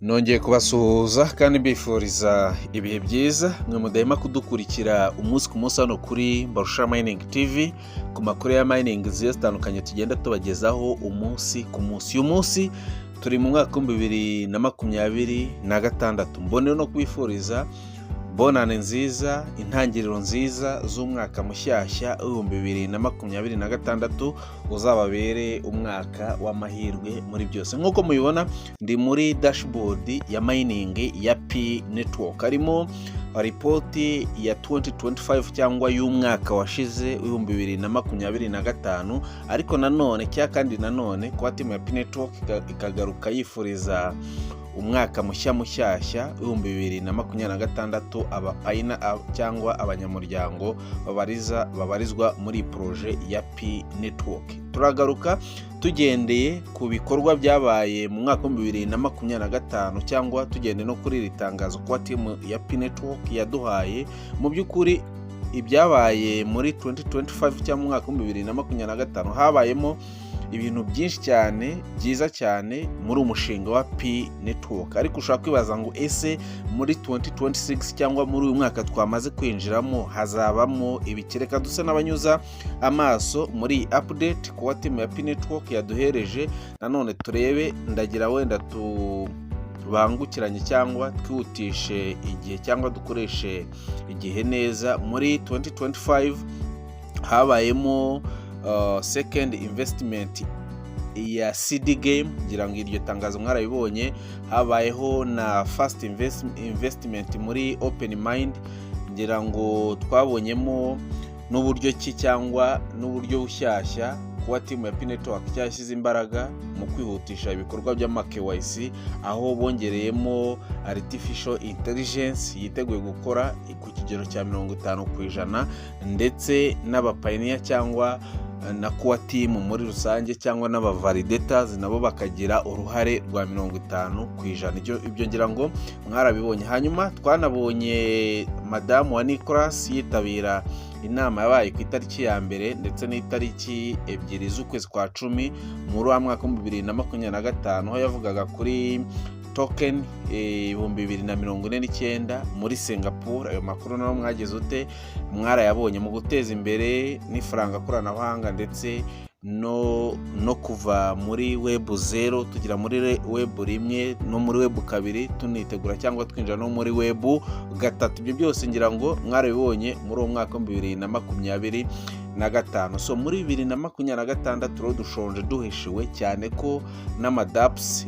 Nongeye kubasuhuza kandi mbifuriza ibihe byiza, mwe mudahema kudukurikira umunsi ku munsi hano kuri Mbarusha Mining TV, ku makuru ya mining zigiye zitandukanye tugenda tubagezaho umunsi ku munsi. Uyu munsi turi mu mwaka w'2026. Mbone no kubifuriza bonane nziza, intangiriro nziza z'umwaka mushyashya w'2026, uzababere umwaka w'amahirwe muri byose. Nk'uko mubibona, ndi muri dashboard ya mining ya Pi Network, harimo report ya 2025 cyangwa y'umwaka washize w'2025. Ariko nanone cya kandi nanone kuba team ya Pi Network ikagaruka yifuriza umwaka mushya mushyashya w'2026 abapioneer cyangwa abanyamuryango babarizwa muri projet ya Pi Network. Turagaruka tugendeye ku bikorwa byabaye mu mwaka w'2025, cyangwa tugendeye no kuri iri tangazo kuba team ya Pi Network yaduhaye. Mu by'ukuri, ibyabaye muri 2025 cyangwa mu mwaka w'2025, habayemo ibintu byinshi cyane byiza cyane muri umushinga wa Pi Network. Ariko ushobora kwibaza ngo: "Ese muri 2026 cyangwa muri uyu mwaka twamaze kwinjiramo hazabamo ibiki?" Reka dusa n'abanyuza amaso muri iyi update kuba team ya Pi Network yaduhereje. Nanone turebe, ndagira wenda tubangukiranye cyangwa twihutishe igihe cyangwa dukoreshe igihe neza. Muri 2025 habayemo second investment ya CD game, ngira ngo iryo tangazo mwarabibonye. Habayeho na first investment muri Open Mind. Ngira ngo twabonyemo n'uburyo ki cyangwa n'uburyo bushyashya kuba team ya Pi Network cyashyize imbaraga mu kwihutisha ibikorwa by'ama KYC, aho bongereyemo artificial intelligence yiteguye gukora ku kigero cya 50%, ndetse n'abapioneer cyangwa na core team muri rusange cyangwa n'abavalidators nabo bakagira uruhare rwa 50%. Ibyo ngira ngo mwarabibonye. Hanyuma twanabonye madamu wa Nicolas yitabira inama yabaye ku itariki ya 1 ndetse n'itariki 2 z'ukwezi kwa 10 muri wa mwaka w'2025, aho yavugaga kuri token 2049 muri Singapore. Ayo makuru nayo mwagize ute? Mwarayabonye. Mu guteza imbere n'ifaranga koranabuhanga ndetse no kuva muri web 0 tugera muri web 1 no muri web 2, tunitegura cyangwa twinjira no muri web 3. Ibyo byose ngira ngo mwarabibonye muri uwo mwaka w'2025. So muri 2026 rero dushonje duhishiwe cyane ko n'amadApps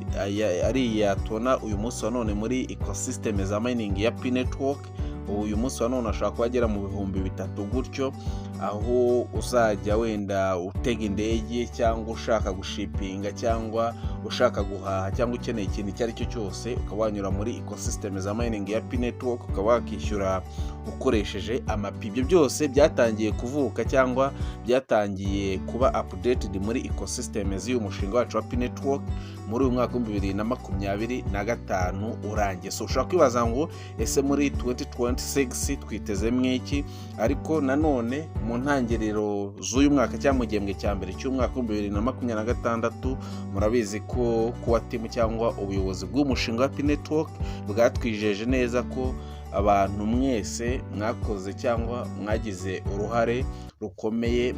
ariya tubona uyu munsi wa none muri ecosystem za mining ya Pi Network, ubu uyu munsi wa none ashobora kuba agera mu 3000 gutyo, aho uzajya wenda utega indege cyangwa ushaka gushipinga cyangwa ushaka guhaha cyangwa ukeneye ikintu icyo ari cyo cyose, ukaba wanyura muri ecosystem za mining ya Pi Network, ukaba wakishyura ukoresheje amaPi. Ibyo byose byatangiye kuvuka cyangwa byatangiye kuba updated muri ecosystem z'uyu mushinga wacu wa Pi Network muri uyu mwaka w'2025 urangiye. So ushobora kwibaza ngo: "Ese muri 2026 twitezemo iki?" Ariko nanone mu ntangiriro z'uyu mwaka cyangwa mu gihembwe cya mbere cy'umwaka w'2026, murabizi ko kuba team cyangwa ubuyobozi bw'umushinga wa Pi Network bwatwijeje neza ko abantu mwese mwakoze cyangwa mwagize uruhare rukomeye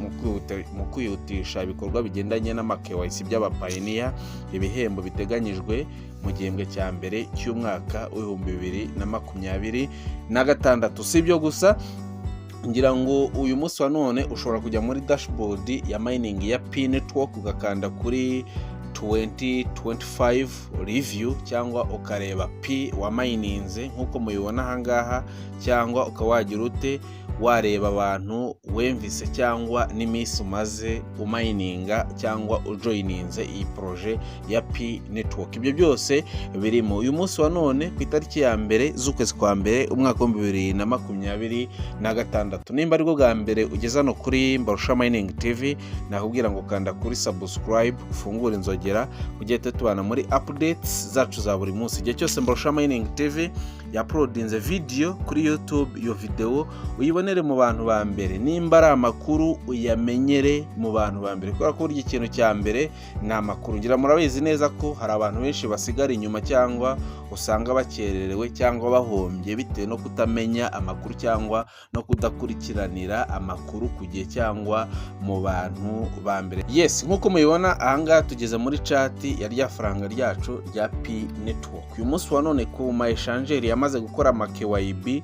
mu kwihutisha ibikorwa bigendanye n'ama KYC by'abapioneer, ibihembo biteganyijwe mu gihembwe cya mbere cy'umwaka w'2026. Si ibyo gusa, ngira ngo uyu munsi wa none ushobora kujya muri dashboard ya mining ya Pi Network, ugakanda kuri 2025 review cyangwa ukareba Pi wamayininze nk'uko mubibona ahangaha, cyangwa ukaba wagira ute, wareba abantu wemvise cyangwa n'iminsi umaze umayininga cyangwa ujoyininze iyi projet ya Pi Network. Ibyo byose birimo. Uyu munsi wa none ku itariki ya 1 z'ukwezi kwa mbere umwaka w'2026, nimba aribwo bwa mbere ugeze hano kuri Mbarusha Mining TV, nakubwira ngo kanda kuri subscribe, ufungure inzogera kugira ngo tubana muri updates zacu za buri munsi. Igihe cyose Mbarusha Mining TV yauploadinze video kuri YouTube, iyo video uyibonere ku gihe. Kandi nanone Uyabonere mu bantu ba mbere. Nimba ari amakuru, uyamenyere mu bantu ba mbere, kubera ko burya ikintu cya mbere ni amakuru. Ngira murabizi neza ko hari abantu benshi basigara inyuma, cyangwa usanga bakererewe cyangwa bahombye bitewe no kutamenya amakuru cyangwa no kudakurikiranira amakuru ku gihe cyangwa mu bantu ba mbere. Yes, nk'uko mubibona ahangaha, tugeze muri chart ya rya faranga ryacu rya Pi Network. Uyu munsi wa none ku ma exchange yamaze gukora ama KYB,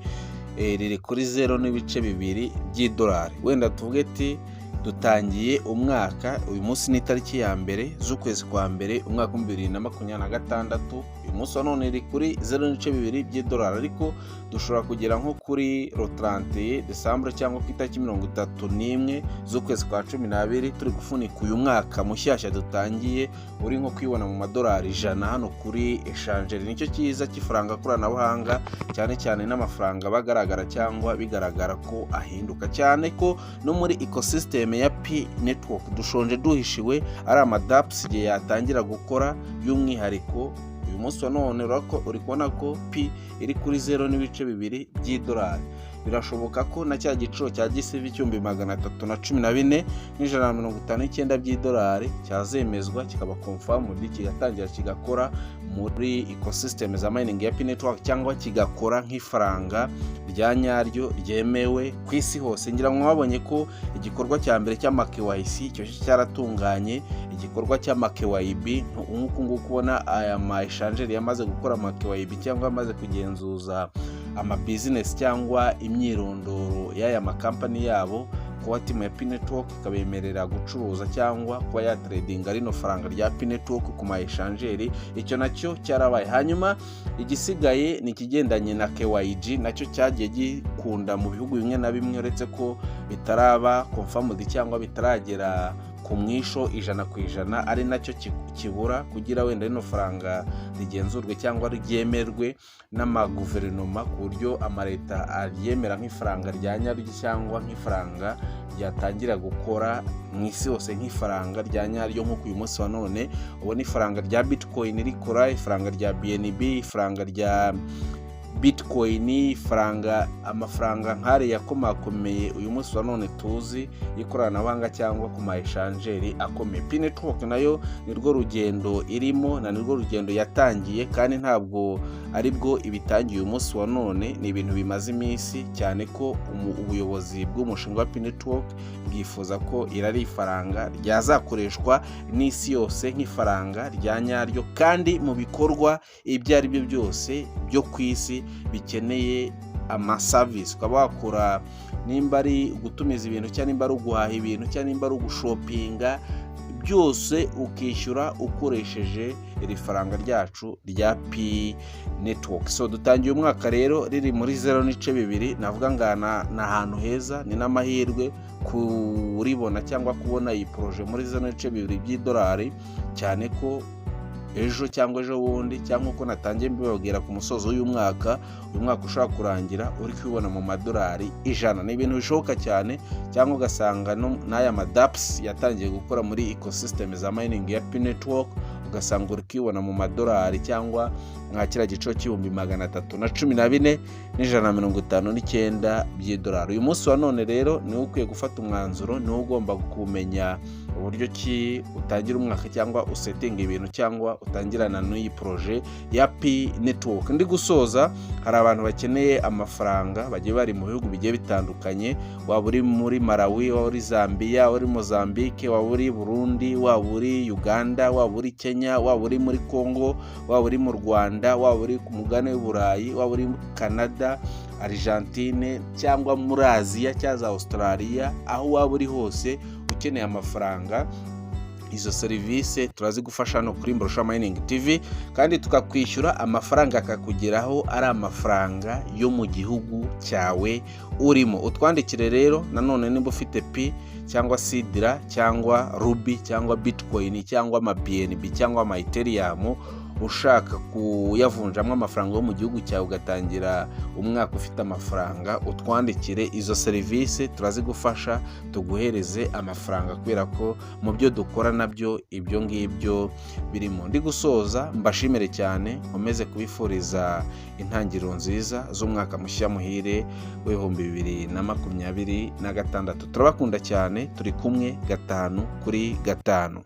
riri kuri 0.2 by'idolari. Wenda tuvuge ati dutangiye umwaka, uyu munsi ni itariki ya 1 z'ukwezi kwa mbere, umwaka wa 2026. Uyu munsi wa none riri kuri 0.2 by'idolari, ariko dushobora kugera nko kuri le 31 décembre cyangwa ku itariki 31 z'ukwezi kwa 12, turi gufunika uyu mwaka mushyashya dutangiye, uri nko kwibona mu madolari 100 hano kuri exchange. Nicyo cyiza cy'ifaranga koranabuhanga, cyane cyane n'amafaranga aba agaragara cyangwa bigaragara ko ahinduka, cyane ko no muri ecosystem ya Pi Network dushonje duhishiwe ari ama dApps igihe yatangira gukora. By'umwihariko uyu munsi wa none uri kubona ko Pi iri kuri 0.2 by'idolari. Birashoboka ko na cya giciro cya GCV 314,159 by'idolari cyazemezwa, kikaba confirmed, kigatangira kigakora muri ecosystem za mining ya Pi Network, cyangwa kigakora nk'ifaranga rya nyaryo ryemewe ku isi hose. Ngira ngo mwabonye ko igikorwa cya mbere cy'ama KYC icyo cyaratunganye, igikorwa cy'ama KYB nk'uku nguku ubona aya ma exchange yamaze gukora ama KYB cyangwa yamaze kugenzuza ama business cyangwa imyirondoro y'aya makampani yabo, kuba team ya Pi Network ikabemerera gucuruza cyangwa kuba yatradinga rino faranga rya Pi Network ku ma exchange, icyo nacyo cyarabaye. Hanyuma igisigaye ni ikigendanye na KYG, nacyo cyagiye gikunda mu bihugu bimwe na bimwe, uretse ko bitaraba confirmed cyangwa bitaragera ku mwisho 100%, ari nacyo kibura kugira wenda rino faranga rigenzurwe cyangwa ryemerwe n'amaguverinoma, ku buryo amaleta aryemera nk'ifaranga rya nyaryo cyangwa nk'ifaranga ryatangira gukora mu isi hose nk'ifaranga rya nyaryo, nk'uko uyu munsi wa none ubona ifaranga rya Bitcoin rikora, ifaranga rya BNB, ifaranga rya Bitcoin, ifaranga, amafaranga nk'ariya akomakomeye uyu munsi wa none tuzi y'ikoranabuhanga cyangwa ku ma exchange akomeye. Pi Network nayo nirwo rugendo irimo na nirwo rugendo yatangiye, kandi ntabwo aribwo ibitangiye uyu munsi wa none, ni ibintu bimaze iminsi, cyane ko ubuyobozi bw'umushinga wa Pi Network bwifuza ko iri ari ifaranga ryazakoreshwa n'isi yose nk'ifaranga rya nyaryo, kandi mu bikorwa ibyo ari byo byose byo ku isi bikeneye ama service, ukaba wakora nimba ari gutumiza ibintu, cyangwa nimba ari uguhaha ibintu, cyangwa nimba ari ugushopinga, byose ukishyura ukoresheje iri faranga ryacu rya Pi Network. So dutangiye umwaka rero riri muri 0.2. Navuga ngo ni ahantu heza, ni n'amahirwe kuribona cyangwa kubona iyi projet muri 0.2 by'idolari, cyane ko ejo cyangwa ejo bundi, cyangwa uko natangiye mbibabwira, ku musozo w'uyu mwaka, uyu mwaka ushobora kurangira uri kubibona mu madolari 100. Ni ibintu bishoboka cyane, cyangwa ugasanga n'aya ma dApps yatangiye gukora muri ecosystem za mining ya Pi Network, ugasanga uri kwibona mu madolari cyangwa nka kiriya giciro c'314,159 by'idolari. Uyu munsi wa none rero niwe ukwiye gufata umwanzuro, niwe ugomba kumenya uburyo ki utangira umwaka cyangwa usetinga ibintu cyangwa utangirana n'iyi projet ya Pi Network. Ndi gusoza, hari abantu bakeneye amafaranga bagiye bari mu bihugu bigiye bitandukanye, waba uri muri Malawi, waba uri Zambia, waba uri Mozambique, waba uri Burundi, waba uri Uganda, waba uri Kenya, waba uri muri Congo, waba uri mu Rwanda, waba uri ku mugabane w'i Burayi, waba uri Canada, Argentine, cyangwa muri Aziya cyangwa za Australia, aho waba uri hose ukeneye amafaranga, izo serivisi turazigufasha hano kuri Mborosha Mining TV, kandi tukakwishyura amafaranga akakugeraho ari amafaranga yo mu gihugu cyawe urimo. Utwandikire rero nanone niba ufite Pi cyangwa Sidra cyangwa Ruby cyangwa Bitcoin cyangwa ama BNB cyangwa ama Ethereum. Ushaka kuyavunjamo amafaranga yo mu gihugu cyawe, ugatangira umwaka ufite amafaranga, utwandikire. Izo serivisi turazigufasha, tuguhereze amafaranga, kubera ko mu byo dukora nabyo ibyo ngibyo birimo. Ndi gusoza, mbashimire cyane, nkomeze kubifuriza intangiriro nziza z'umwaka mushya muhire w'2026. Turabakunda cyane, turi kumwe 5 kuri 5.